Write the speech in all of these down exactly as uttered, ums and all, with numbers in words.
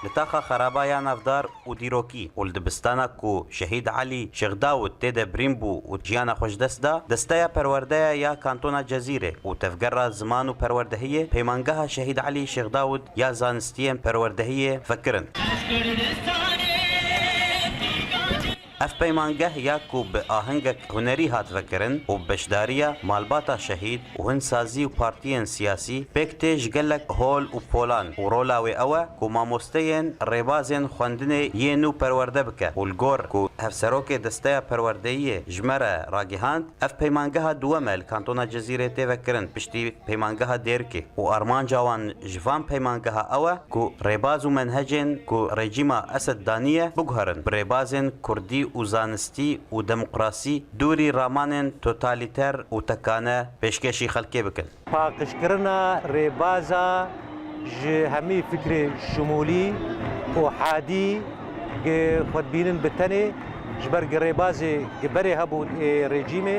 Li taxa xeraba ya navdar û dîrokî û li dibistana ku Şehîd Elî Şêx Dawid tê de birîn bû û jiyana xwe ji dest da, Desteya Perwerdeya ya Kantona Cezîrê û Tevgera Ziman û Perwerdehiyê Peymangeha Şehîd Elî Şêx Dawid ya Zanistiyên Perwerdehiyê vekirin. Ev peymangeh ya ku bi ahengek hunerî hat vekirin û bi beşdariya malbata şehîd û hin sazî û partiyên siyasî pêk tê ji gelek hol û polan û rola wê ew e ku mamosteyên rêbazên xwendinê yên nû perwerde bike û li gor ku Hevserokê Desteya Perwerdeyiyê ji me re ragihand, ev peymangeha duwem e li Kantona Cezîrê tê vekirin piştî Peymangeha Dêrikê û armanca wan ji van peymangeha ew e ku rêbaz û menhecên ku rejîma Esed daniye biguherin, bi rêbazên kurdî û zanistî û demokrasî dûrî ramanên totalîter û tekane pêşkêşî xelkê bikin. Paqijkirina rêbaza ji hemî fikrê şimûlî û hadî gi xwe dibînin bi tenê, ji ber gi rêbazê gi berê hebûn ê rejîmê,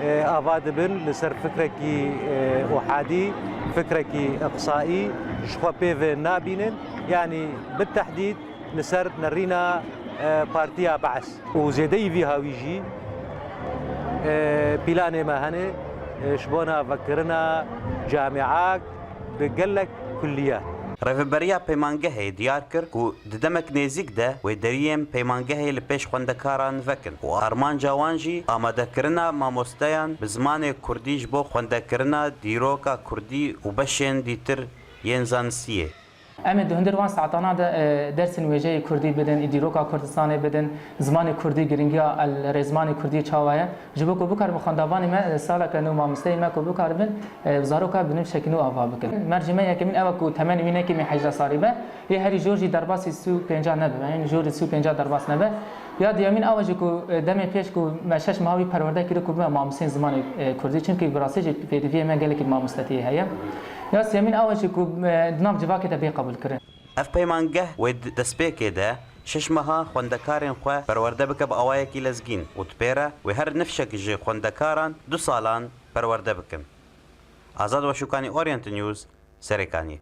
e, ava dibin li ser fikrekî, e, uhadî, fikrekî iqsaî ji xwe pê ve nabînin, yanî bi tehdîd li ser nerîna, e, Partiya Be's. Û zêdeyî vî hawî jî, e, pîlanê me hene, e, ji bona vekirina camiak bi gelek kulliyat. Rêveberiya Peymangehê diyar kir ku di demek nêzîk de wêderiyên peymangehê li pêş xwendekaran vekin û armanca wan jî amadekirina mamosteyan bi zimanê kurdî ji bo xwendekirina dîroka kurdî û beşên dîtir yên zanistiyê. Em ê di hundir van saetana de, e, dersên wêjeyê kurdî bidin, î dîroka Kurdistanê bidin, zimanê kurdî, giringiya el rêzmanê kurdî çawa ye. Ji bo ku bikaribin xwendavanê me, e, saleke nû mamosteyê me ku bikaribin, e, zaroka bi nû şekî nû ava bikin. Mercê me yekemîn ew e ku temenê wî ne kêmî hejde salî be, yê herî jor jî derbasî sî û pênca nebe, yanî jorî sî û pênca derbas nebe. Ya duyemîn ew e jî ku, e, demê pêş ku me şeş meha wî perwerde kiriye ku bibe mamosteyên zimanê, e, kurdî. Çimkî bi rastî jî pêdiviyê me gelekî mamostetiyê heye. Ya sêyemîn ew e jî ku, e, di nav civakê de bê qebûlkirin. Ev peymangeh wê di destpêkê de şeş meha xwendekarên xwe perwerde bike bi awayekî lezgîn û di pê re wê her nifşek ji xwendekaran du salan perwerde bikin. Azad Weşûkanî, Orient News, Serêkaniyê.